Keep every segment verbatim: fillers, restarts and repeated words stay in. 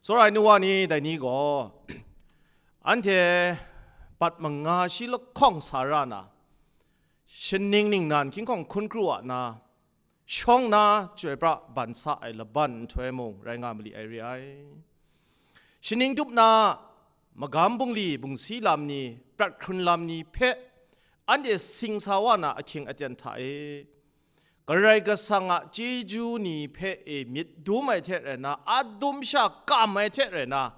Tsawra ai nu wa ni, dai ni gaw, anhte bat manga shi lahkawng sa ra na, shaning ningnan hkying hkawng hkun kru a na, shawng na chyoi pra ban sa ai laban nhtoi mung rai nga mali ai re ai. Shaning tup na magam bungli bungsi lam ni, prat hkrun lam ni hpe anhte sing sa wa na ahkying aten hta e, Karai Kasang a chyeju ni hpe e myit dum ai hte rai na, a dum sha kam ai hte rai na,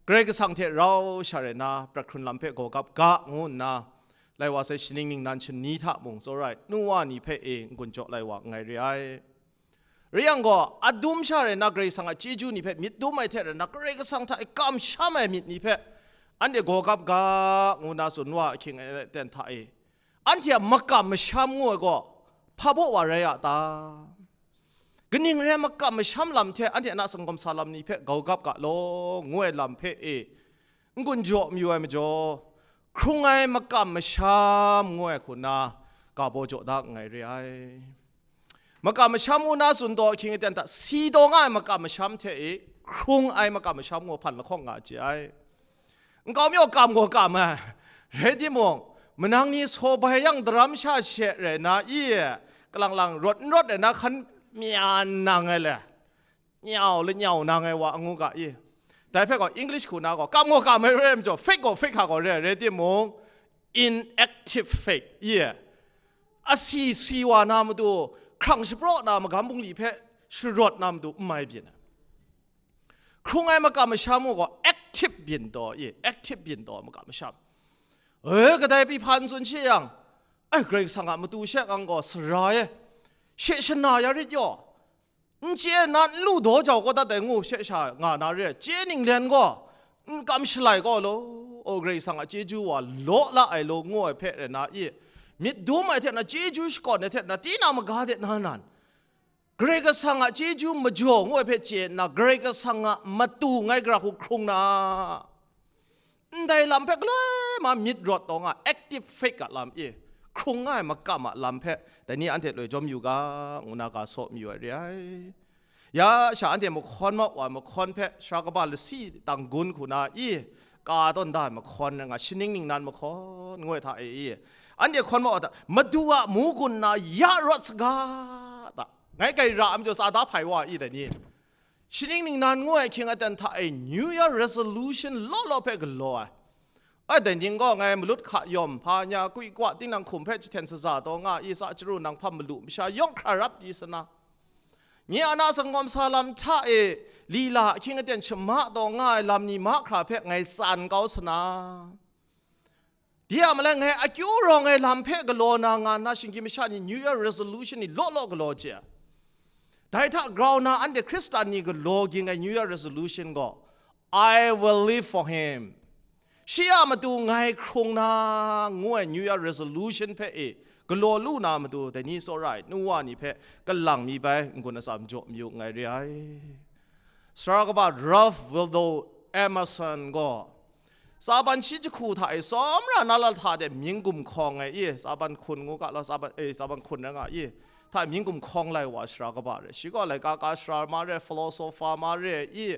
Karai Kasang hte rau sha rai na, prat hkrun lam hpe gawgap ga, ngu nna, lai wa sai shaning ningnan shani hta mung tsawra ai nu wa ni hpe e n-gun jaw lai wa nngai re ai. Rai yang gaw, a dum sha rai na, Karai Kasang a chyeju ni hpe myit dum ai hte rai na, Karai Kasang hta e kamsham ai myit ni hpe anhte gawgap ga, ngu nna tsun wa ahkying aten hta e, anhte a makam masham ngu ai gaw, hpa baw wa rai a ta? Kaning rai makam masham lam hte anhte a na sanggawm sa lam ni hpe gawgap ga law, ngu ai lam hpe e n-gun jaw mayu ai majaw, hkrung ai makam masham ngu ai hku nna, ga baw jaw da nngai re ai. Makam masham ngu na tsun taw ahkying aten hta, si taw nga ai makam masham hte e hkrung ai makam masham ngu hpan lahkawng nga chye ai. Nkau mi gaw kam gaw kam ai, rai timung, manang ni saw bai yang daram sha she rai na i, kalang lang rawt n rawt ai na hkan myan nang ai le, nyau la nyau nang ai wa ngu ga i. Dai hpe gaw English hku na gaw kam gaw kam ai rai majaw, fake gaw fake hka gaw re ai, rai timung, inactive faith i, asi si wa na matu, hkrang shapraw na magam bungli hpe sharawt na matu n mai byin ai. Hkrung ai makam masham u gaw active byin taw i, active byin taw makam masham. E, kadai pyi hpa n tsun she yang, ai, Karai Kasang a matu she ngang gaw sara e, she shana ya rit yaw, n chye na n lu daw jau kau dat ai ngu she sha nga na re, chye ninglen gaw n kam shalai gaw law, o, Karai Kasang a chyeju wa law la ai law ngu ai hpe rai na i, myit dum ai hte na, chyeju shakawn ai hte na, tinang maga de na nan, Karai Kasang a chyeju majaw ngu ai hpe chye nna, Karai Kasang a matu ngai gara hku hkrung na, ndai lam hpe galoi ma myit rawt taw nga, active faith a lam e, hkrung nga ai makam a lam hpe, dai ni anhte loi jawm yu ga, ngu na ga saw mayu ai re ai. Ya sha anhte mahkawn mau wa ai mahkawn hpe sara kaba lasi tang gun hku na i, ka tawn da ai mahkawn rai nga, shaning ningnan mahkawn ngu ai hta e i, anhte hkawn mau wa hta, Madu a mu gun na ya rawt saga ta, ngai grai ra ai majaw sa da hpai wa i dai ni? Shaning ningnan ngu ai ahkying aten hta e New Year resolution law law hpe galaw ai. Ai, dai ning gaw ngai malut hka yawm, hpa nya, kui kwa, tinang hkum hpe jahten saza taw nga i, sa chyaru nang hpam malu masha yawng hkra rap di sana, nye a na sanggawm sa lam hta e lila ahkying aten shama taw nga ai lam ni mahkra hpe ngai tsan kau sana, di a malai ngai akyu rawng ai lam hpe galaw na nga nna, shinggyim masha ni New Year resolution ni law law galaw chye ai. Dai hta grau na anhte Hkristan ni galaw ging ai New Year resolution gaw, "I will live for him." Shi a matu ngai hkrung na ngu ai New Year resolution hpe e galaw lu na matu, dai ni tsawra ai nu wa ni hpe kalang mi bai n-gun atsam jaw mayu nngai re ai. Sara kaba Ralph Waldo Emerson gaw, tsaban shi jahku hta e tsawmra na la hta de mying gumhkawng ai i, tsaban hkun ngu ga law, tsaban, e, tsaban hkun rai nga i, hta mying gumhkawng lai wa sara kaba re. Shi gaw laika ka sara ma re, philosopher ma re i,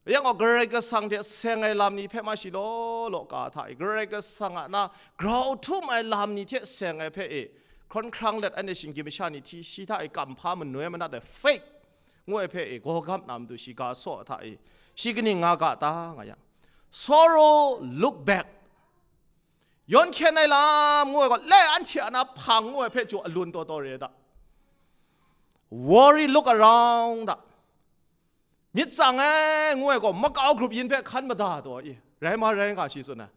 yang gaw Karai Kasang hte seng ai lam ni hpe ma shi law law ka hta i, Karai Kasang a na grau htum ai lam ni hte seng ai hpe e, hkawn hkrang let anhte shinggyim masha ni hti shi hta e kamhpa manoi manat ai faith ngu ai hpe e, gawgam na matu shi ga saw hta e, shi kaning nga ga ta nga yang, sorrow look back. Yawn hkyen ai lam ngu ai gaw, le anhte a na hpang ngu ai hpe chyu alun taw taw re ai ta? Worry look around ta? Myit tsang ai ngu ai gaw, makau grup yin hpe hkan mada taw i, rai ma rai nga shi tsun ai.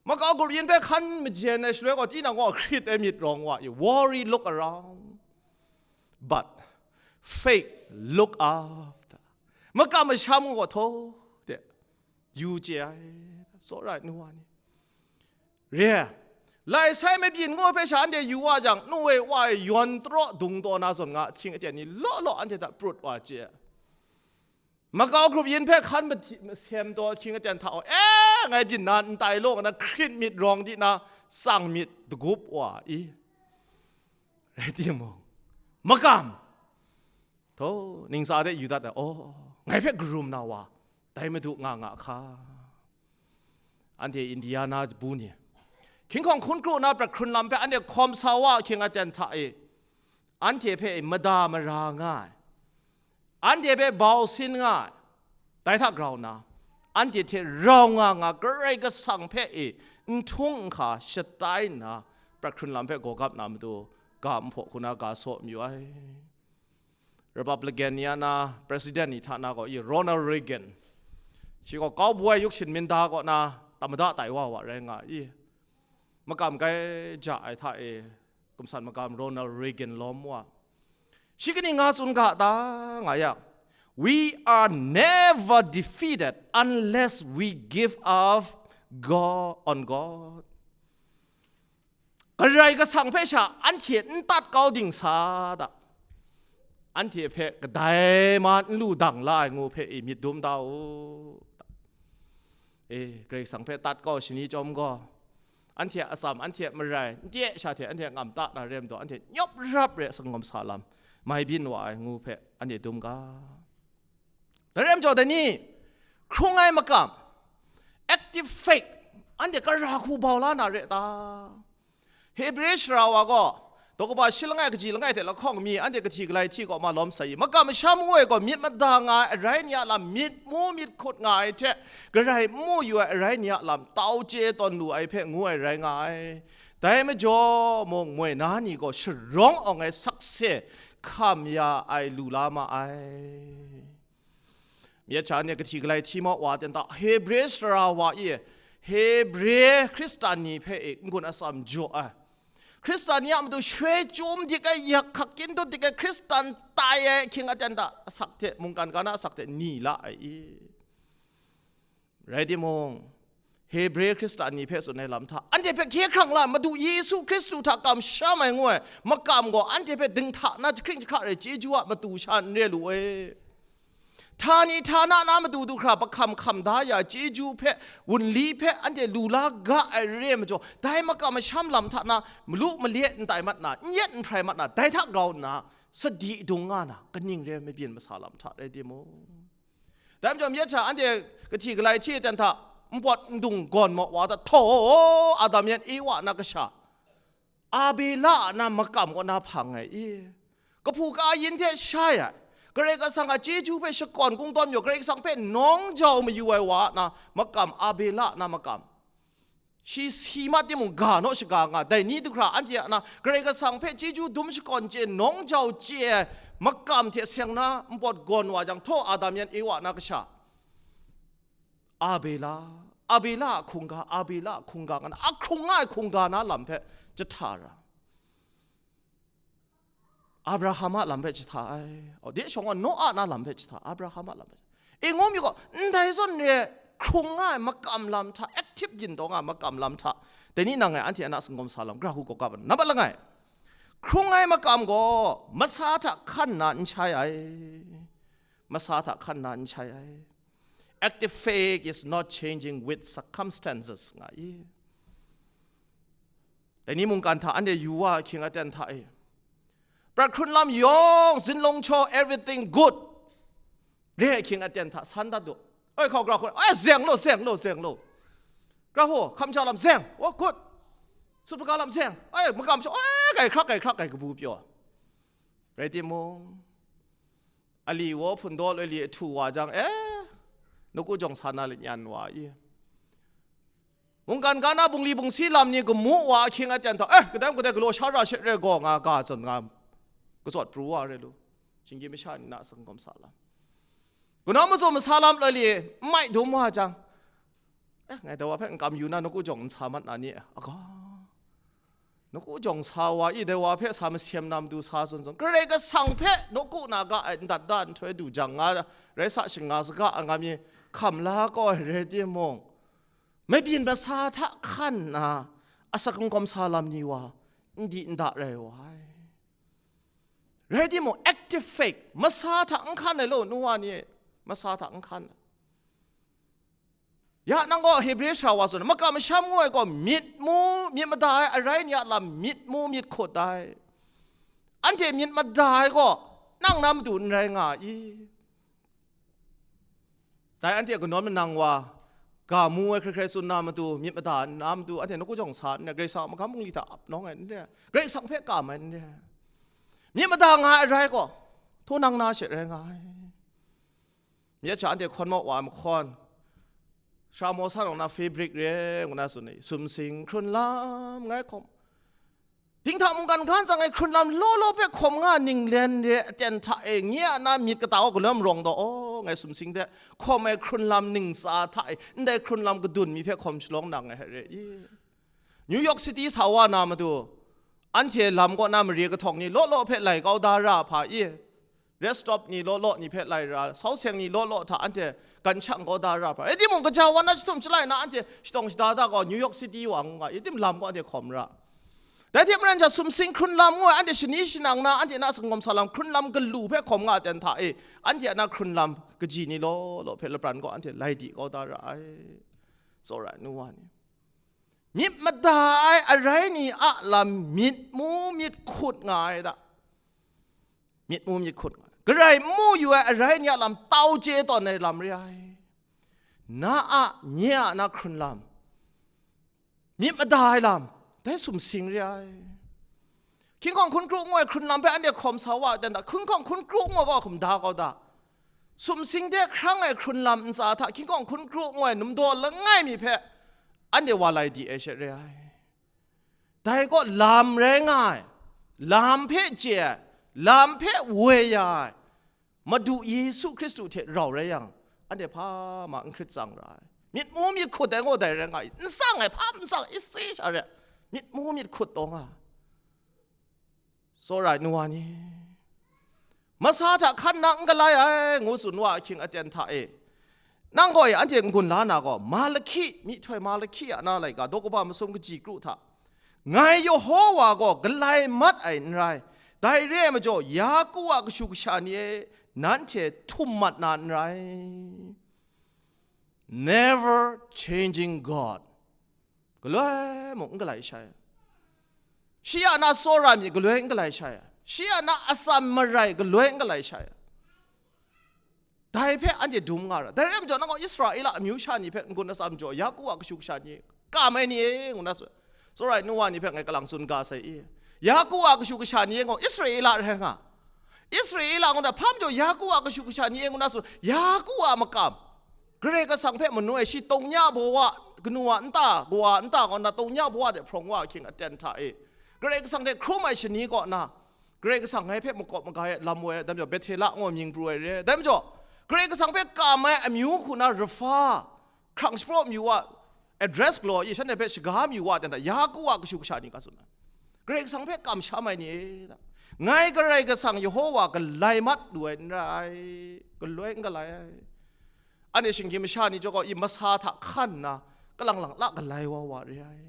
Makau grup yin hpe hkan majen ai shaloi gaw, tinang gaw hkrit ai myit rawng wa i, worry look around, but faith look up. Makam masham gaw htaw de yu chye ai, tsawra ai nu wa ni. Re ai. Lai sai mabyin ngu hpe sha anhte yu wa jang, nu e wa e yawn taraw dung taw na zawn nga, ahkying aten ni law law anhte hta prut wa chye ai. Makau grup yin hpe hkan mahti-, masem taw ahkying aten hta, e, ngai byin na n tai law, nga na hkrit myit rawng di na, tsang myit dagup wa i. Rai timung, makam, htaw, ningsa de yu dat ai, aw, dai hpe karum na wa, dai Madu nga nga hka. Anhte Indiana bu ni, hkying hkawng hkun kru na prat hkrun lam hpe anhte hkawm sa wa ahkying aten hta e, anhte hpe mada mara nga ai, anhte hpe bau sin nga ai, dai hta grau nna, anhte hte rau nga nga Karai Kasang hpe e n htung n hka shatai nna, prat hkrun lam hpe gawgap na matu, ga nhpaw hku na ga saw mayu ai. Republican ni a na, President ni hta na gaw i, Ronald Reagan, shi gaw kau bu ai yuk shin minda kaw na tamada tai wa wa rai nga i, makam gai ja ai hta e, kumsan magam Ronald Reagan lawm wa. Shi kaning nga tsun ga ta nga yang, we are never defeated unless we give up God on God. Karai Kasang hpe sha anhte n tat kau ding sa ta, anhte hpe kadai man n lu dang la ai ngu hpe i myit dum da u. E, Karai Kasang hpe tat kau shani chyawm gaw, anhte a atsam, anhte a marai, n te sha hte anhte a ngam ta na re majaw, anhte nyawp rap re sangawm sa lam mai byin wa ai ngu hpe anhte dum ga. Dai re majaw, dai ni, hkrung ai makam, active faith, anhte kara hku bau la na re ta? Hebre sara wa gaw, daw kaba shi langai kaji langai hte lahkawng mi, anhte kahti galai hti kaw ma lawm sai i, makam masham ngu ai gaw myit mada nga ai arai ni a lam, myit mu myit hkut nga ai hte, garai n mu yu ai arai ni a lam, tau chye tawn lu ai hpe ngu ai rai nga ai. Dai majaw, mung moi na ni gaw sharawng awng ai sakse hkam ya ai lu la ma ai. Myit sha ni kahti galai hti ma wa ten ta, Hebre sara wa i, Hebre Hkristan ni hpe e n-gun atsam jaw ai. Hkristan ni a matu shoi chyum dik ai, yak hkak kyin dut dik ai, Hkristan tai ai ahkying aten ta asak hte, mungkan ga na asak hte ni la ai i. Rai timung, Hebre Hkristan ni hpe tsun ai lam hta, anhte hpe hkye hkrang la, Madu Yesu Hkristu hta kamsham ai ngu ai makam gaw, anhte hpe dinghta na jahkring jahkra re chyeju a matu sha n re lu ai. Htani htana na matu du hkra, pahkam hkam da ya chyeju hpe, wunli hpe anhte lu la ga ai re ai majaw, dai makam masham lam hta na malu male n tai mat na, n yet n hprai mat na, dai hta grau nna sadi dung nga na, kaning re ai mabyin masa lam hta rai timung. Dai majaw, myit sha anhte kahti galai hti ten hta, npawt ndung gawn maw wa hta, htaw, Adam yan Ewa na kasha, Abela a na makam kaw na hpang ai i, kahpu ka-ayin hte sha ya, Karai Kasang a chyeju hpe shakawn kungdawn mayu, Karai Kasang hpe nawng jau mayu ai wa a na makam, Abela a na makam, shi si mat timung, ga naw shaga nga, dai ni du hkra anhte a na Karai Kasang hpe chyeju dum shakawn chye, nawng jau chye ai makam hte seng na npawt gawn wa jang, htaw, Adam yan Ewa na kasha, Abela, Abela a hkungga, Abela a hkungga nga na, a hkrung nga ai hkungga na lam hpe jahta ra. Abraham a lam hpe jahta ai. O, de shawng gaw Noa na lam hpe jahta, Abraham a lam hpe jahta. E, ngu mi gaw, ndai zawn re hkrung nga ai makam lam hta, active byin taw nga ai makam lam hta, dai ni nang ngai anhte a na singawm sa lam, gara hku gaw kap ai. Nambat langai, hkrung ai makam gaw masa hta hkan nna n shai ai. Masa hta hkan nna n shai ai. Active faith is not changing with circumstances, nga i. Dai ni mungkan hta anhte yu wa ahkying aten hta e, prat hkrun lam yawng, zinlawng chaw, everything good, re ahkying aten hta san dat du. Oi, hkau gara hku, ai, zeng lu, zeng lu, zeng lu. Gara hku, hkamsha lam zeng, oh, good. Sut hpaga lam zeng, ai, makam shaw, ai, grai hkrak, grai hkrak, grai kabu pyaw. Rai timung, ali wa hpun daw loi li ahtu wa jang, eh, nawku jawng sa na lanyan wa i. Mungkan ga na bungli bungsi lam ni gamu wa ahkying aten hta, eh, kadai kadai galaw sha ra she re gaw nga ga zawn nga, katsawt pru wa re lu. Shinggyim masha ni na singawm sa lam, kanau mazum masa lam loi li n mai dum wa jang, eh, ngai dai wa hpe n kam yu na, nawku jawng n sa mat na ni, aga. Nawku jawng sa wa i, dai wa hpe sa masem na matu sa zawn zawn, Karai Kasang hpe nawku na ga ai ndat da nhtoi du jang nga, rai sa shinga saga a nga mi hkam la kau ai rai timung, mabyin masa hta hkan nna asak n kawm sa lam ni wa, n di n da rai wa ai. Rai timung, active faith, masa hta n hkan ai law, nu wa ni, masa hta n hkan ai. Ya, nang gaw Hebre sara wa zawn, makam masham ngu ai gaw, myit mu, myit mada ai, arai ni a lam myit mu, myit hkut ai. Anhte myit mada ai gaw, nang na matu n rai nga i? Dai anhte kanawn manang wa, ga mu ai hkrai hkrai tsun na matu, myit mada na matu, anhte nawku jawng sa n re, Karai Kasang a magam bungli hta ap nawng ai n re, Karai Kasang hpe kam ai n re. Myit mada nga ai rai gaw, htaw nang na she rai nga ai. Myit sha anhte hkawn maw wa ai mahkawn, Sara Mawsa nawng na fabric re ngu na tsun ai, sumsing hkrun lam ngai hkawm, dinghta mungkan ga ntsang e hkrun lam law law hpe hkawm nga ninglen re aten hta e, nye a na myit kata wa galawm rawng daw, aw, ngai sumsing de hkawm ai hkrun lam ningsa hta e, ndai hkrun lam kadun mi hpe hkawm shalawng nang ai hte re i? New York City sa wa na matu, anhte lam kaw na mare kahtawng ni law law hpe lai kau da ra hpa i? Rest stop ni law law ni hpe lai ra, sau seng ni law law hta anhte gan shang kau da ra hpa. Rai timung, kaja wan na jahtum shalai na anhte shadawng shada da gaw New York City wa ngu nga, i tim lam gaw anhte hkawm ra. Dai hte maren sha sumsing hkrun lam ngu ai, anhte shani shanang na, anhte na sanggawm sa lam hkrun lam galu hpe hkawm nga ten hta e, anhte a na hkrun lam kaji ni law law hpe lapran gaw anhte lai di kau da ra ai. Tsawra ai nu wa ni, myit mada ai arai ni a lam myit mu myit hkut nga ai da. Myit mu myit hkut nga ai. Garai n mu yu ai arai ni a lam tau chye tawn ai lam re ai. Na a, nye a na hkrun lam, myit mada ai lam, dai sumsing re ai. Hkying hkawng hkun kru ngu ai hkrun lam hpe anhte hkawm sa wa ai ten hta, hkying hkawng hkun kru ngu ai gaw hkum da kau da. Sumsing de hkrang ai hkrun lam ntsa hta hkying hkawng hkun kru ngu ai numdaw langai mi hpe anhte wa lai di ai she re ai. Dai gaw lam rai nga ai, lam hpe chye ai, lam hpe woi ya ai, Madu Yesu Hkristu hte rau rai yang, anhte hpa ma n hkrit tsang ra ai. Myit mu myit hkut ai ngaw dai rai nga i, n tsang ai, hpa n tsang, isi sha re, myit mu myit hkut taw nga. Tsawra ai nu wa ni, masa hta hkan nang n galai ai, ngu tsun wa ahkying aten hta e, nang gaw e anhte n-gun la na gaw, Malahki, myihtoi Malahki a na laika, daw kaba masum kaji kru hta, ngai Yehowa gaw galai mat ai n rai, dai re ai majaw, Yaku a kashu kasha ni e, nanhte htum mat na n rai. Never changing God. Galoi mung n galai shai ai. Shi a na tsawra myit galoi n galai shai ai. Shi a na atsam marai galoi n galai shai ai. Dai hpe anhte dum nga ra. Dai rai majaw, nang gaw Israela amyu sha ni hpe n-gun atsam jaw, Yaku a kashu kasha ni, kam ai ni e, ngu na tsun. Tsawra ai nu wa ni hpe ngai kalang tsun ga sai i? Yaku a kashu kasha ni e gaw Israela rai nga. Israela ngu na hpa majaw, Yaku a kashu kasha ni e ngu na tsun, Yaku a makam. Karai Kasang hpe manu ai shi tawngya bawa, kanu a nta, kawa a nta kaw na tawngya bawa de hprawng wa ahkying aten hta e, Karai Kasang hte hkrum ai shani kaw na, Karai Kasang ngai hpe makawp maga e lam woi ai, dai majaw Bethela ngu mying pru ai re ai. Dai majaw, Karai Kasang hpe kam ai amyu hku na Rapha, hkrang shapraw amyu wa, address galaw i, shanhte hpe shaga amyu wa, dan da, Yaku a kashu kasha ni ga tsun ai. Karai Kasang hpe kamsham ai ni e, da. Ngai Karai Kasang Yehowa galai mat lu ai n rai, galoi n galai ai. Anhte shinggyim masha ni jaw gaw i masa hta hkan nna, kalang lang la galai wa wa re ai.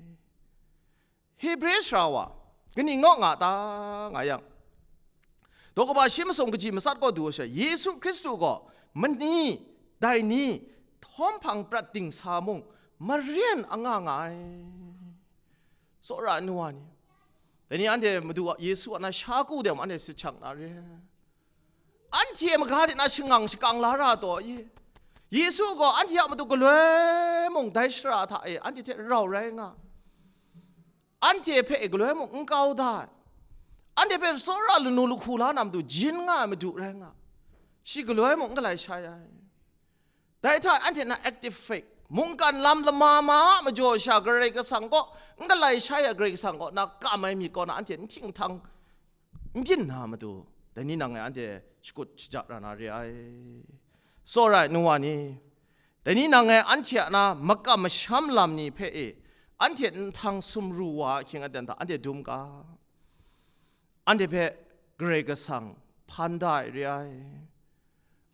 Hebre sara wa, kaning naw nga ta, nga yang, daw kaba shi masum kaji matsat kaw du ai sha, Yesu Hkristu gaw mani, dai ni, htawm hpang prat dingsa mung, maren anga nga ai. Tsawra ai nu wa ni, dai ni anhte Madu a Yesu a na sha ku dem anhte sit shang na re. Anhte maga de na shangang shakang la ra taw i? Yesu gaw anhte a matu galoi mung dai shara hta e anhte hte rau rai nga. Anhte hpe e galoi mung n kau da ai. Anhte hpe tsawra lanu lahku la na matu jin nga ai Madu rai nga. Shi galoi mung n galai shai ai. Dai hta anhte na active faith, mungkan lam lama ma a majaw sha Karai Kasang kaw n galai shai ai Karai Kasang kaw na kam ai myit kaw na anhte n htinghthang n byin na matu, dai ni nang e anhte shakut shaja ra na re ai. Tsawra ai nu wa ni, dai ni nang e anhte a na makam masham lam ni hpe e anhte nhtang sumru wa ahkying aten hta anhte dum ga. Anhte hpe Karai Kasang hpan da ai re ai.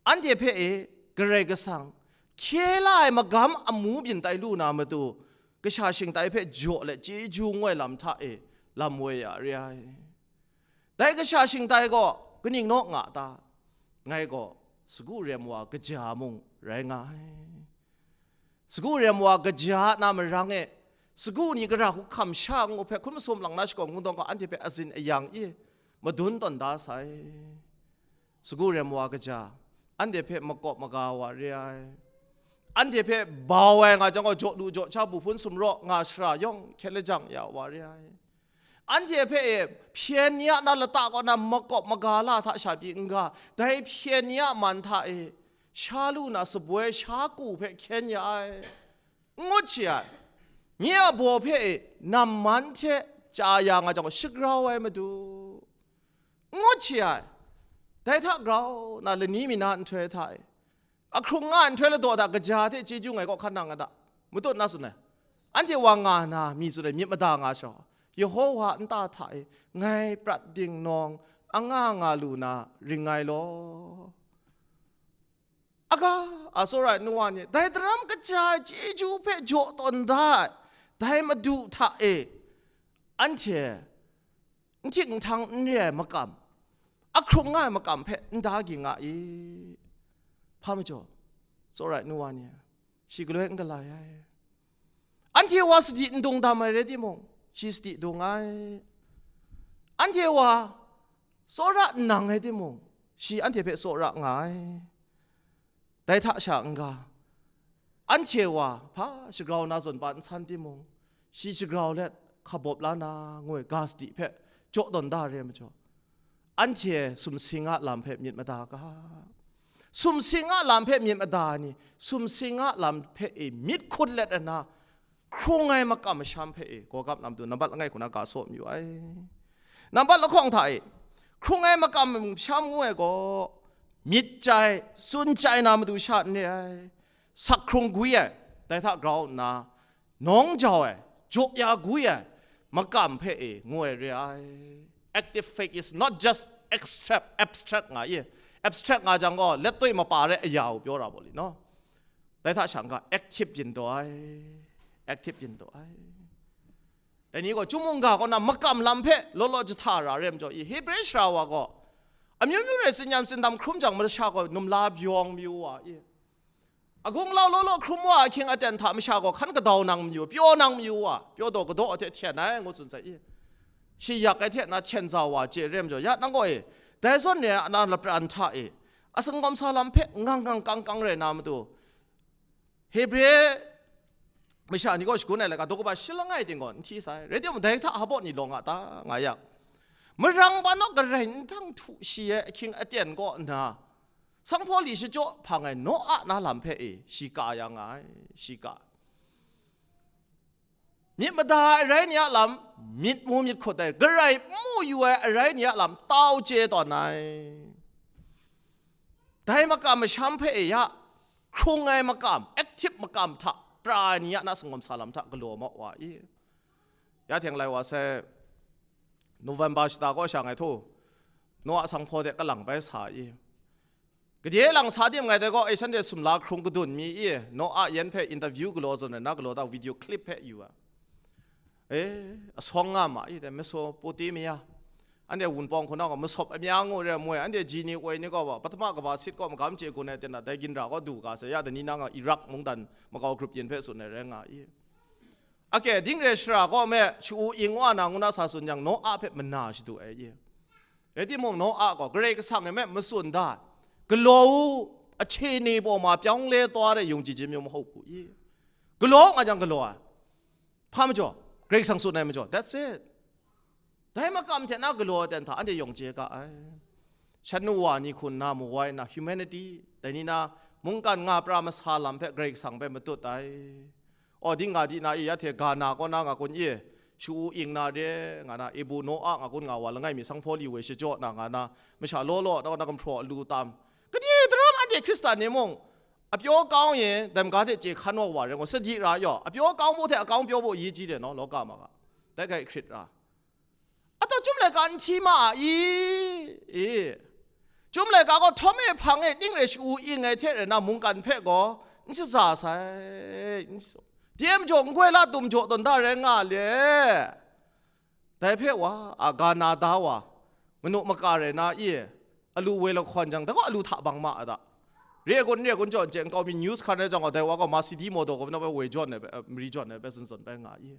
Anhte hpe e Karai Kasang hkye la ai magam amu byin tai lu na matu, kasha shingtai hpe jaw let chyeju ngoi lam hta e lam woi ya re ai. Dai kasha shingtai gaw kaning naw nga ta? Ngai gaw sagu rem wa kaja mung rai nga ai. Sagu rem wa kaja a na marang e, sagu ni gara hku hkam sha ngu hpe hkun masum lang na shakawn kungdawn gaw anhte hpe azin ayang i madun tawn da sai. Sagu rem wa kaja, anhte hpe makawp maga wa re ai. anhte hpe bau ai nga jang gaw, jaw lu jaw sha, bu hpun sumraw nga shara yawng hkyen lajang ya wa re ai. Anhte hpe e, hpyen ni a na lata kaw na makawp magala hta sha pyi n ga, dai hpyen ni a man hta e, sha lu na saboi sha ku hpe hkyen ya ai. N ngut shi ai. Nye a baw hpe e, namman hte chya ya nga jang, shagrau ai Madu. N ngut shi ai. Dai hta grau na lani mi na nhtoi hta e, ahkrung nga ai nhtoi ladaw hta kaja hte chyeju ngai kaw hkan nang a ta? Matut na tsun ai. Anhte wa nga na mi tsun ai, myit mada nga sha, Yehowa nta hta e ngai prat ding nawng anga nga lu na ring ai law. Aga, a tsawra ai nu wa ni, dai daram kaja ai chyeju hpe jaw tawn da ai, dai Madu hta e, anhte n htik n htang n re ai makam, ahkrung nga ai makam hpe n da ging nga i. Hpa majaw, tsawra ai nu wa ni, shi galoi n galai ai. Anhte wa sadi n dung dam ai rai timung, shi sadi dung ai. Anhte wa tsawra n nang ai timung, shi anhte hpe tsawra nga ai. Dai hta sha n ga, anhte wa hpa shagrau na zawn pa n san timung, shi shagrau let hkabawp la na ngoi ga sadi hpe jaw tawn da re ai majaw, anhte sumsing a lam hpe myit mada ga. Sumsing a lam hpe myit mada ni, sumsing a lam hpe e myit hkut let ai na, hkrung ai makam masham hpe e gawgap na matu nambat langai hku na ga saw mayu ai. Nambat lahkawng hta e, hkrung ai makam masham ngu ai gaw, myit chyai, tsun chyai na matu sha n re ai, sak hkrung gwi ai, dai hta grau nna, nawng jau ai, jaw ya gwi ai makam hpe e ngu ai re ai. Active faith is not just abstract, abstract nga i. Abstract nga jang gaw, let toi mapa re aya u pyaw ra baw li no. Dai hta shang ga, active yin taw ai, active yin taw ai. Dai ni gaw, chyum mungga kaw na makam lam hpe law law jahta ra re ai majaw i, Hebre sara wa gaw, amyu myu re tsinyam tsindam hkrum jang, masha gaw numla byawng mayu wa i, agung lau law law hkrum wa ahkying aten hta masha gaw hkan kadau nang mayu, pyaw nang mayu wa, pyaw daw kadaw hte hten ai, ngu tsun sai i. Shi yak ai hte na hten za wa chye re ai majaw, ya nang gaw e, dai zawn re ai ana lapran hta e, a sangawm sa lam hpe ngang ngang kang kang rai na matu, Hebre masha ni gaw shagun ai laika, daw kaba shalang ai ting gaw n hti sai. Rai timung, dai hta hpaw ni lawng a ta nga yang, marang ban naw garai n htang htu shi ai ahkying aten kaw nna, sanghpaw li shachyaw hpang ai Noa na lam hpe e shi ka ya nga ai, shi ka. Myit mada ai arai ni a lam, myit mu myit hkut ai, garai n mu yu ai arai ni a lam, tau chye tawn ai. Dai makam masham hpe e ya, hkrung ai makam, active makam hta pra ai ni a na sangawm sa lam hta galaw ma wa i. Ya teng lai wa sai, November shata kaw sha ngai htu, Noa sanghpaw de kalang bai sa i. Gade lang sa tim ngai dai gaw, e, shanhte sumla hkrung kadun mi i, Noa yan hpe interview galaw zawn ai na galaw ta, video clip hpe yu a. E, asawng nga ma i, dai Mesopotamia, anhte Wunpawng hku na gaw masawp amya ngu re ai moi, anhte ji ni woi ni gaw, patama kaba sit kaw magam chye gun ai ten na, dai ginra gaw du ga sai, ya dai ni na nga Iraq mungdan makau grup yin hpe tsun ai rai nga i. Ake, dingre shara kaw me sha-u ing wa na ngu na sa tsun yang, Noa hpe mana shadu ai i. Rai timung, Noa gaw Karai Kasang e me matsun da, galaw u, ahte ni pawng ma pyawng le taw ai yungji jimyum hau hku i. Galaw nga jang galaw ai. Hpa majaw? Karai Kasang tsun ai majaw. That's it. Dai makam hte na galaw ai ten hta anhte yawng chye ga ai. Shan nu wa ni hku nna mu wai nna, humanity, dai ni na mungkan nga pra masa lam hpe Karai Kasang hpe matut ai. Aw, ding nga di na i, ya hte ga na kaw na nga kun i, sha-u ing na re nga na, Ebu Noa nga kun nga wa langai mi sanghpaw li woi shachyaw na nga na, masha law law na, na gumhpraw alu tam. Kadi daram anhte Hkristan ni mung, apyaw kau yin, dai maga hte chye hkan wa wa rai ngu, sadi ra yaw, apyaw kau mu hte akau pyaw baw yi ji de naw, law ga ma ga. Dai gai hkrit ra. Ataw, chyum laika n hti ma a i? E, chyum laika gaw htawm e hpang e ning re sha-u ing ai hte rai na, mungkan hpe gaw n shaza sai, n shaw-, dai majaw n goi la dum jaw tawn da rai nga le. Dai hpe wa, a ga na da wa, manu maka rai na i, alu woi lahkawn jang, dai gaw alu hta bang ma a ta? Re ai kun, re ai kun jaw n chye, nkau mi news hkan rai jang gaw, dai wa gaw Mercedes model gaw na bai woi jawn ai, mari jawn ai, bai zun zawn bai nga i.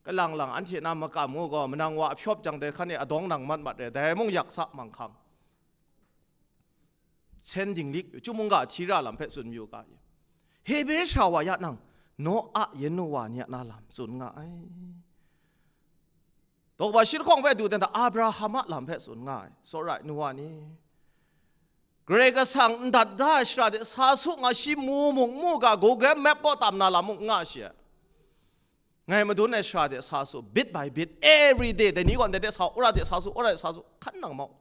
Kalang lang anhte na makam ngu gaw, manang wa a hpyawp jang dai hkan e adawng nang mat mat re, dai mung yak sa manghkang. Sen dinglik, chyum mungga hti ra lam hpe tsun mayu ga i. Hebre sara wa ya nang, Noa yin nu wa ni a na lam tsun nga ai. Daw kaba shi lahkawng hpe du dan hta, Abraham a lam hpe tsun nga ai. Tsawra ai nu wa ni, Karai Kasang n dat da ai shara de sa su nga, shi mu mung mu ga, Google Map kaw tam na lam mung n nga shi ai. Ngai madun ai shara de sa su, bit by bit, every day, dai ni gaw ndai de sa u, ora de sa su, ora de sa su, hkan nang mau.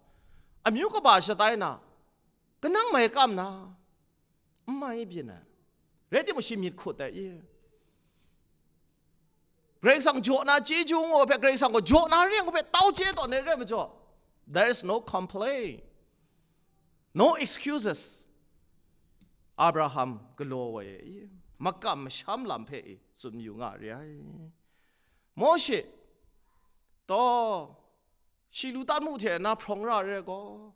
Amyu kaba shatai na, kanang mai kam na, n mai byin ai. Rai timung, shi myit hkut ai i. Karai Kasang jaw na chyeju ngu hpe, Karai Kasang gaw jaw na re ngu hpe, tau chye tawn ai re majaw, there is no complain, no excuses. Abraham galaw ai i, makam masham lam hpe i tsun mayu nga re ai. Mawshe, taw, shi lu tan mu hte na hprawng ra re gaw,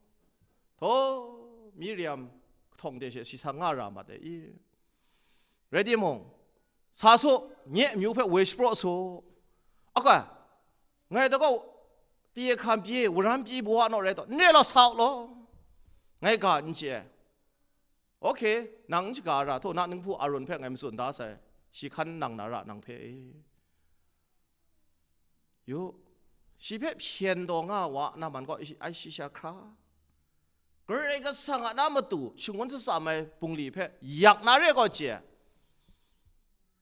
taw, Miriam kahtawng de she shi sa nga ra mat ai i. Rai timung, sa su, nye amyu hpe woi shapraw su. Aka, ngai da gaw, tiyahkan pyi, waram pyi bawa naw rai taw, n re law, sa u law. Ngai ga n chye ai. Okay, nang n shaga ra, htaw na ninghpu Arun hpe ngai matsun da sai, shi hkan nang na ra nang hpe e. Yu, shi hpe hpyen taw nga wa na man gaw, ai shi sha hkra. Karai Kasang a na matu shangun shatsam ai bungli hpe yak na re gaw chye.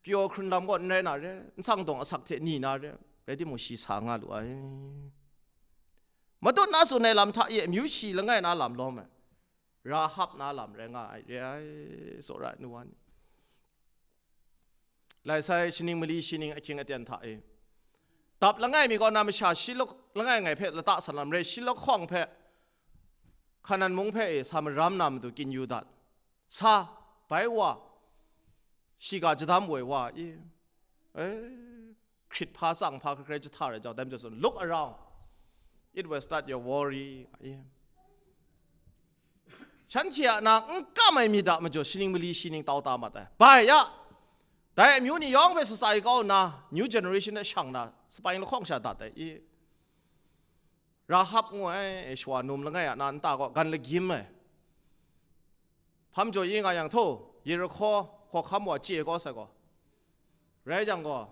Pyaw hkrun lam gaw n rai na re, nsang dawng asak hte ni na re, rai timung, shi sa nga lu ai. Matut na tsun ai lam hta e amyu shi langai na lam lawm ai, Rahab na lam rai nga ai re ai, tsawra ai nu wa ni. Lai sai, shaning mali shi ning ahkying aten hta e, dap langai mi kaw na masha shi lak-, langai ngai hpe lata san lam re, shi lahkawng hpe Hkanan mung hpe e sa maram na matu kyin yu dat. Sa, bai wa, shiga jadam woi wa i, e, hkrit hpa tsang hpa hkrai jahta rai jau, dai majaw tsun, "Look around, it will start your worry," nga i. Shanhte a na n kam ai myit a majaw, shaning mali shi ning tau ta mat ai. Bai ya, dai amyu ni yawng hpe shatsai kau nna, new generation e shang na, sapai lahkawng sha dat ai i. Rahab ngu ai shawa num langai a na nta gaw gan lagyim ai. Hpa majaw i nga yang, htaw, Yerihko hkawhkam wa chye kau sai gaw, rai jang gaw,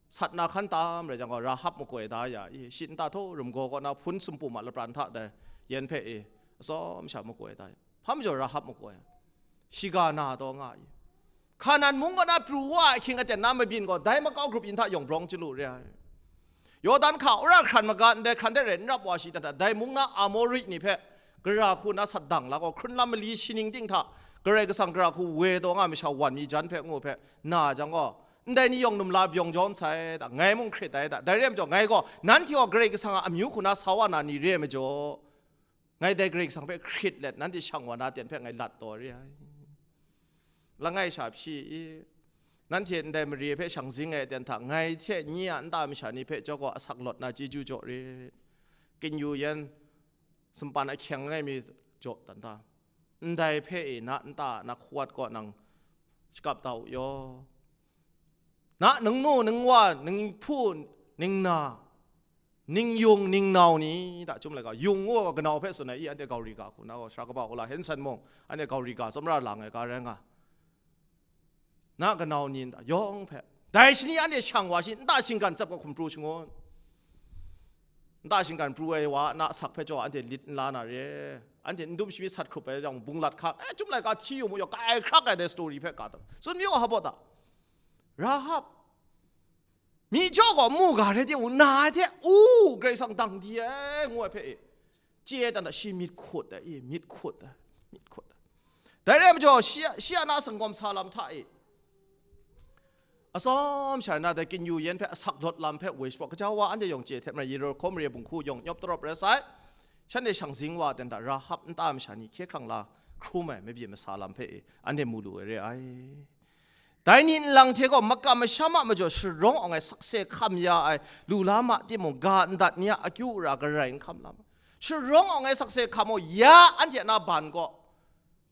sat na hkan tam rai jang gaw, Rahab makoi da ya i, shi nta htaw, rumgaw kaw na hpun sumpum a lapran hta dai yen hpe i, atsawm sha makoi da ya. Hpa majaw Rahab makoi ai? Shiga na taw nga i. Hkanan mung kaw na pru wa ai ahkying aten na mabyin gaw, dai makau grup yin hta yawng brawng chyalu re ai. Yawdan hka wora hkran maga ndai hkran de rai n rap wa shi dan hta, dai mung na Amori ni hpe gara hku na sat dang la gaw, hkrun lam mali shi ning ting hta Karai Kasang gara hku woi taw nga ai masha wan mi jan hpe ngu hpe na jang gaw, ndai ni yawng num la byawng jawm sai da, ngai mung hkrit ai da, dai re ai majaw, ngai gaw nanhte gaw Karai Kasang a amyu hku na sa wa na ni re ai majaw, ngai dai Karai Kasang hpe hkrit let, nanhte shang wa na ten hpe ngai lat taw re ai. Langai sha hpyi i, nanhte ndai mare hpe shang zing ai aten hta, ngai hte nye a nta masha ni hpe jaw gaw asak lawt na chyeju jaw re. Kyin yu yen, sumpan ahkyeng langai mi jaw dan ta, ndai hpe e na nta na hkawat kaw nang shakap da u yaw. Na ningnu, ningwa, ninghpu, ningna, ningyung, ningnau ni hta, chyum laika, yung ngu gaw kanau hpe tsun ai i, anhte gaw riga hku na gaw, sara kaba hku la Henson mung, anhte gaw riga tsawmra lang ai ga rai nga. Na kanau ni nta yawng hpe, dai shani anhte shang wa shi, nta shinggan tsap gaw hkum pru shangun. Nta shinggan pru ai wa na asak hpe jaw anhte lit n la na re. Anhte n dum shi myit sat hkrup ai jang, bunglat hka, e, chyum laika hti yu mu yaw, kai hkrak ai dai story hpe ka tam. Tsun mi wa hpa baw ta? Rahab. Mi jaw gaw mu ga rai timung, na ai hte, u, Karai Kasang dang di ai, ngu ai hpe e, chye ai dan hta shi myit hkut ai, i, myit hkut ai, myit hkut ai. Dai rai majaw, shi a, shi a na sanggawm sa lam hta e, atsawm sha na dai kyin yu yen hpe asak lawt lam hpe woi shapraw, kaja wa anhte yawng chye hte maren, Yerihko mare bunghku yawng nyawp tarawp rai sai. Shanhte shang zing wa ten hta, Rahab nta masha ni hkye hkrang la hkrum ai mabyin masa lam hpe e, anhte mu lu ai re ai. Dai ni nlang hte gaw makam masham a majaw sharawng awng ai sakse hkam ya ai lu la ma timung, ga ndat ni a akyu ara garai n hkam lam ai. Sharawng awng ai sakse hkam u, ya anhte a na ban gaw,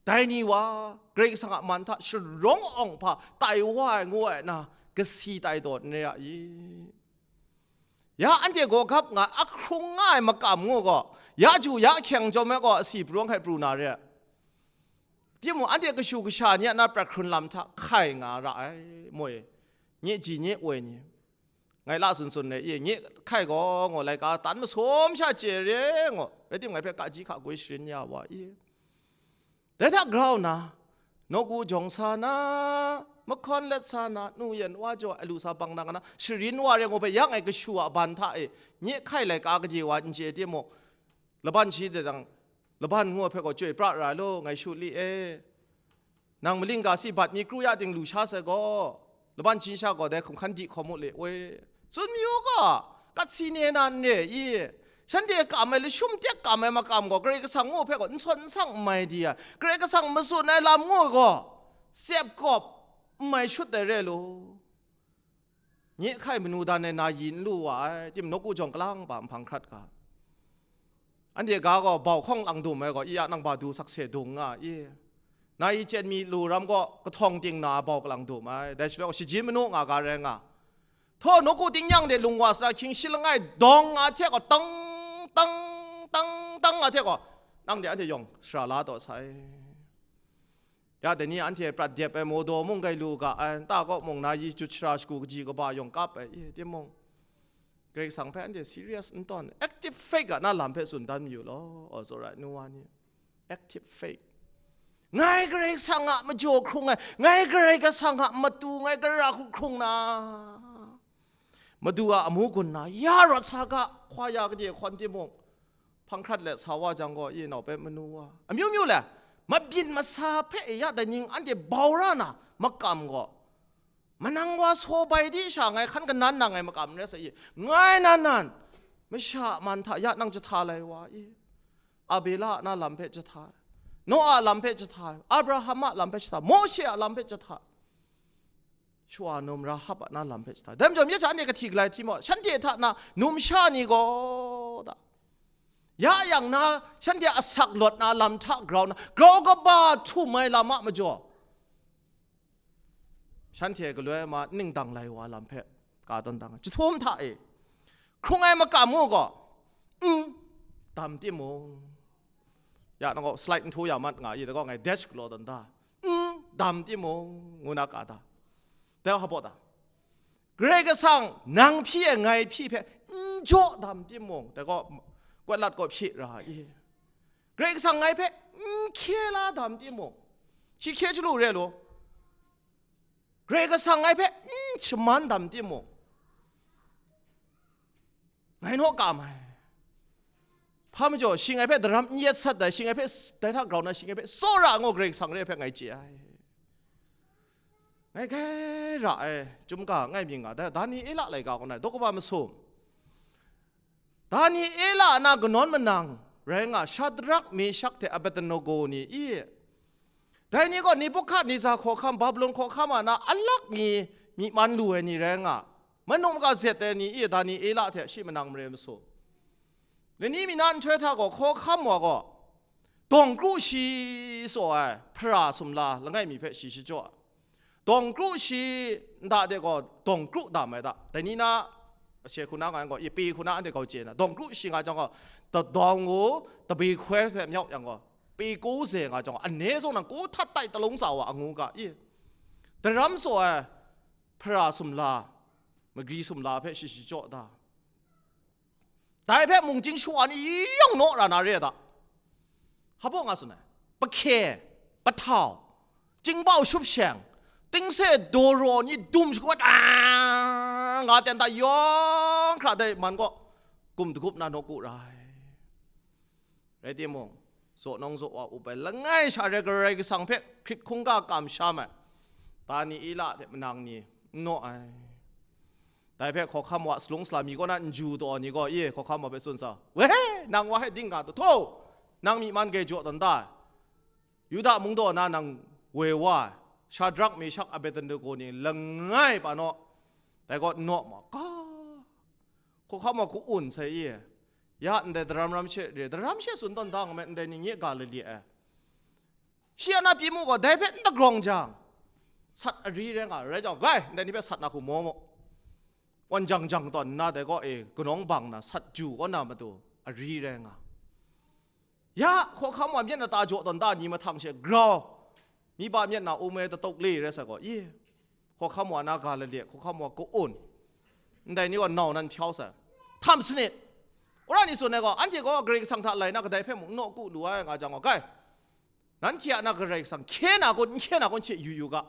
dai ni wa, Karai Kasang a man hta sharawng awng hpa tai wa ai ngu ai na, kasi tai taw n re ai i? Ya anhte gaw gap nga, ahkrung nga ai makam ngu gaw, ya ju ya hkyeng chyawm ai gaw, asi pru hkai pru na re ai. Timung, anhte kashu kasha ni a na prat hkrun lam hta hkai nga ra ai, moi, nye ji nye woi ni. Ngai la tsun tsun re i, nye hkai gaw, ngaw laika tan masum sha chye re, ngaw, rai timung, ngai hpe kaji hka goi sharin ya wa i. Dai hta grau na, nawku jawng sa na, mahkawn let sa na, nu yan wa jaw, alu sa bang na, na, sharin wa re, ngaw hpe, ya ngai kashu a ban hta e, nye hkai laika kaji wa n chye timung, laban shi de dang, laban ngu hpe gaw chyoi pra ra lu, ngai shu li e. Nang maling ga si bat mi kru ya ting lu sha sai gaw, laban shi sha gaw dai hkum hkan di hkawm u le, oi. Tsun mayu gaw, kat si ne na n re i? Shanhte kam ai lashum tek kam ai makam gaw, Karai Kasang ngu hpe gaw n sawn n sang n mai di ai, Karai Kasang matsun ai lam ngu gaw, sep kawp n mai shut ai re lu. Nye hkai manu dan ai na yi n lu wa ai, tim nawku jawng kalang ba nhpang hkrat ga. Anhte ga gaw bau hkawng lang dum ai gaw, i ya nang ba du sakse dung nga i? Na yi chyen mi lu ram gaw kahtawng ting na bau kalang dum ai, dai shaloi gaw shajin manu nga ga rai nga. Htaw nawku ting yang de lung wa sara hkying shi langai dawng nga hte gaw, tang, tang, tang, tang nga hte gaw, nang de anhte yawng sara la taw sai. Ya dai ni anhte prat dep ai mawdaw mung gai lu ga ai, nta kaw mung na yi jut shara shagu kaji kaba yawng kap ai, i, timung, Karai Kasang hpe anhte serious n tawn, active faith a na lam hpe tsun dan mayu law, aw, tsawra ai nu wa ni. Active faith. Ngai Karai Kasang a majaw hkrung ai, ngai Karai Kasang a matu, ngai gara hku hkrung na, Madu a amu gun na, ya rawt sa ga, hkwa ya gade hkawn timung, hpang hkrat let sa wa jang gaw, i nau hpe manu wa, amyu myu le, mabyin masa hpe e ya dai ning anhte bau ra na makam gaw, manang wa saw bai di sha ngai hkan kanan na ngai makam n rai sa i, ngai nan nan, masha a man hta ya nang jahta lai wa i, Abela a na lam hpe jahta, Noa a lam hpe jahta, Abraham a lam hpe jahta, Mawshe a lam hpe jahta, shawa num Rahab a na lam hpe jahta. Dai majaw, mye hta anhte kahti galai hti maw, shanhte hta na numsha ni gaw da, ya yang na, shanhte a asak lawt na lam hta grau na, grau kaba htum ai lam a majaw, shanhte galoi ma nning dang lai wa lam hpe ka tawn dang ai. Jahtum hta e, hkrung ai makam ngu gaw, n dam timung, ya nang gaw slide n htu ya mat nga i, dai gaw ngai dash galaw tawn da, n dam timung, ngu na ka da. Dai hpa da, Karai Kasang nang hpyi ai ngai hpyi hpe n jaw dam timung, dai gaw kawt lat gaw hpyi ra i. Karai Kasang ngai hpe n hkye la dam timung, shi hkye chyalu re lu. Karai Kasang ngai hpe n shaman dam timung, ngai naw kam ai. Hpa majaw, shi ngai hpe daram n yet sat ai, shi ngai hpe s-, dai hta grau na, shi ngai hpe tsawra ngu Karai Kasang re ai hpe ngai chye ai. Ngai gai ra ai, chyum ga ngai mying nga, da, Daniela laika kaw na, daw kaba masum. Daniela a na kanawn manang rai nga, Shadrak, Meshak hte Abednego ni i? Dai ni gaw Nebuhkadneza hkawhkam, Babilon hkawhkam a na alak mi myi man lu ai ni rai nga, manu maga zet ai ni i? Daniela hte shi manang mare masu. Lani mi na nhtoi hta gaw hkawhkam wa gaw, dawng kru shi tsaw ai hpara sumla langai mi hpe shi shachyaw ai. Dawng kru shi nta de gaw, dawng kru dam ai da. Dai ni na, ashe hku na nga yang gaw, ipi hku na anhte kau chye na. Dawng kru shi nga jang gaw, da-, dawng u, dabi hkoi hte myau yang gaw, pi ku ze nga jang gaw, ane zawn nang ku htat tai talung sa wa angu ga i? Daram tsaw ai hpara sumla, magri sumla hpe shi shachyaw da. Dai hpe mung chying shawa ni yawng naw ra na re ai da. Hpa baw nga tsun ai, pahkye, pahtau, chyingbau shup sheng, tingse daw raw ni dum shakawat, a, nga ten ta yawng hkra dai man gaw gum dagup na nawku ra ai. Rai timung, zaw nawng zaw wa up ai langai sha re, Karai Kasang hpe hkrit hkungga kamsham ai Daniela hte manang ni n naw ai. Dai hpe hkawhkam wa salung sala mi kaw na n ju taw ni gaw, ye, hkawhkam wa hpe tsun sa, "We, nang wa hpe ding ga taw, htaw, nang myi man grai jaw tawn da ai. Yuda mung daw na nang woi wa ai, Shadrak, Meshak, Abednego ni langai pa naw, dai gaw n naw ma, ga, hkawhkam wa hku un sai i, ya ndai daram ram she re, daram she tsun tawn da nga me, ndai ni nye ga lali ai." Shi a na pyi mu gaw, dai hpe n dagrawng jang, sat ari rai nga, rai jang, gai, ndai ni hpe sat na hku maw maw. Wan jang jang tawn nna dai gaw, e, kanawng bang na, sat ju kaw na matu, ari rai nga. Ya, hkawhkam wa myit na ta jaw tawn da ni mahtang she grau, Ni ba myit na um e datuk le rai sai gaw, i, hkawhkam wa na ga lale, hkawhkam wa ka-un, ndai ni gaw nau nan hpyau sai. Htam sanit. Wora ni tsun ai gaw, anhte gaw Karai Kasang hta lai na kadai hpe mung n nawku lu ai nga jang gaw, kai, nanhte a na Karai Kasang hkye na kun, n hkye na kun, hte yu yu ga.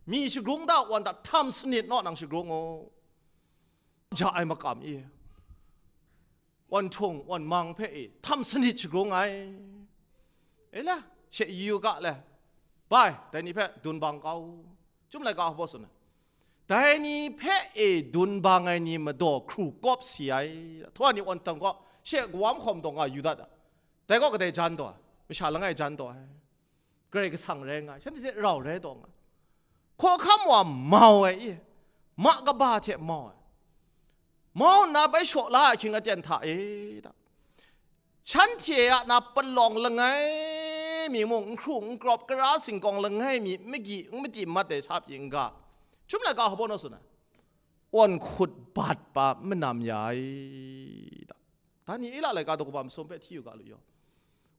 Mi shagrung da, wan da, htam sanit naw nang shagrung u. Ja ai makam i, wan htung, wan mang hpe i, htam sanit shagrung ai. E la, hte yu yu ga le. Bai, dai ni hpe dun bang kau. Chyum laika hpaw tsun ai. Dai ni hpe e dun bang ai ni madaw hkru kawp si ai. Htawa ni wan htang gaw, she kawam hkawm taw nga yu dat a. Dai gaw kadai jan taw ai? Masha langai jan taw ai. Karai Kasang rai nga ai, shanhte hte rau rai taw nga ai. Hkawhkam wa mau ai i, ma kaba hte mau ai. Mau nna bai shaw la ai hkying aten hta e, da. Shanhte a na palawng langai mi mung, n hkru n krawp, kara singkawng langai mi, n magi, n madi mat ai sha pyi n ga. Chyum laika hpaw naw tsun ai. Wan hkut bat pa manam ya ai, da. Daniela laika daw kaba masum hpe hti yu ga lu yaw.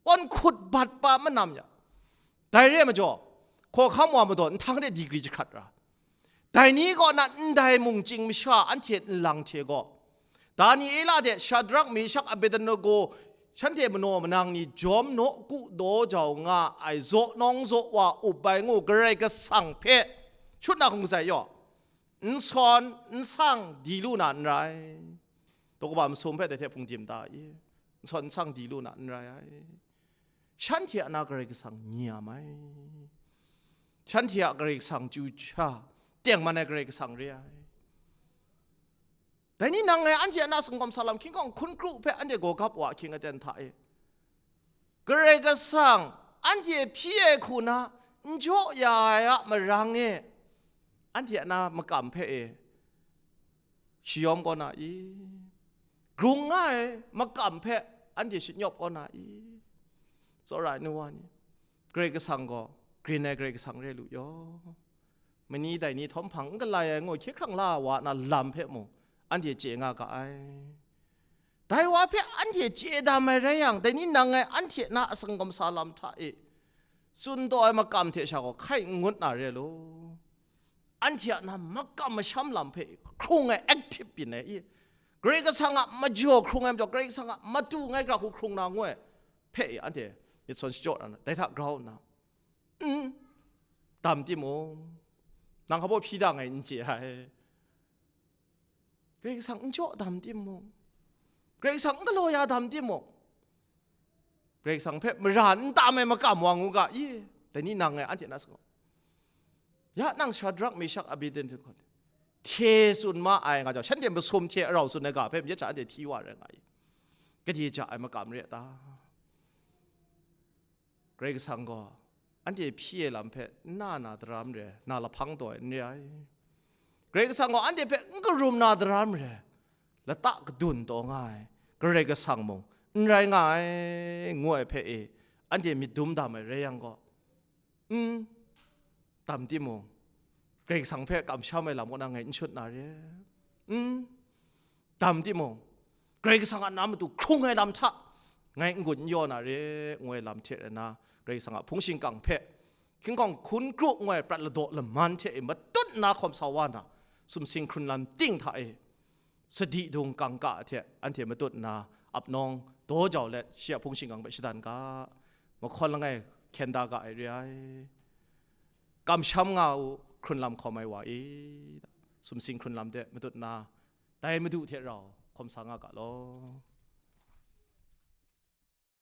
Wan hkut bat pa manam ya. Dai re ai majaw, hkawhkam wa madaw nhtang de digri jahkrat ra. Dai ni kaw na ndai mung chying masha anhte nlang hte gaw, Daniela de Shadrak, Meshak, Abednego, shanhte manaw manang ni jawm naw ku daw jau nga ai zaw nawng zaw wa up ai ngu Karai Kasang hpe shut na hkung zai yaw, n sawn n sang di lu na n rai. Daw kaba masum hpe dai hte hpung dim da i, n sawn n sang di lu na n rai ai. Shanhte a na Karai Kasang nyam ai. Shanhte a Karai Kasang chyu cha, tengman ai Karai Kasang re ai. Dai ni nang e anhte a na sangawm sa lam hkying hkawng hkun kru hpe anhte gaw gap wa ahkying aten hta e, Karai Kasang anhte hpyi ai hku na n jaw ya ai a marang e, anhte a na makam hpe e shayawm kaw na i? Grung nga ai makam hpe anhte shanyawp kaw na i? Tsawra ai nu wa ni, Karai Kasang gaw grin ai Karai Kasang re lu yaw. Mani dai ni htawm hpang n galai ai ngu hkye hkrang la wa na lam hpe mung, anhte chye nga ga ai. Dai wa hpe anhte chye dam ai rai yang, dai ni nang e anhte na a sangawm sa lam hta e tsun taw ai makam hte sha gaw hkai n ngut na re law. Anhte a na makam masham lam hpe hkrung ai, active byin ai i? Karai Kasang a majaw hkrung ai majaw, Karai Kasang a matu ngai gara hku hkrung na ngu ai hpe i, anhte myit sawn shachyaw na, dai hta grau nna, n dam timung, nang hpa baw hpyi da ngai n chye ai. Karai Kasang n jaw dam timung, Karai Kasang n galaw ya dam timung, Karai Kasang hpe mara n tam ai makam wa ngu ga i? Dai ni nang e anhte na sangawm. Ya nang Shadrak, Meshak, Abednego hte tsun ma ai nga jang, shanhte masum hte arau tsun ai ga hpe myit sha anhte hti wa rai nga i? Gade ja ai makam re a ta? Karai Kasang gaw anhte hpyi ai lam hpe n na na daram re, na lahpang taw ai n re ai. Karai Kasang gaw anhte hpe n karum na daram re, lata kadun taw nga ai Karai Kasang mung n rai nga ai, ngu ai hpe e, anhte myit dum dam ai rai yang gaw, n dam timung, Karai Kasang hpe kamsham ai lam kaw na ngai n shut na re, n dam timung, Karai Kasang a na matu hkrung ai lam hta ngai n-gun n yaw na re, ngu ai lam hte rai nna, Karai Kasang a hpung shingkang hpe hkying hkawng hkun kru ngu ai prat ladaw laman hte e matut nna hkawm sa wa na, sumsing hkrun lam ting hta e sadi dung kangka hte anhte matut nna ap nawng daw jau let, shi a hpung shingkang hpe shadan ga, mahkawn langai hkyen da ga ai re ai. Kamsham nga u, hkrun lam hkawm ai wa e, sumsing hkrun lam de matut nna, dai Madu hte rau hkawm sa nga ga law.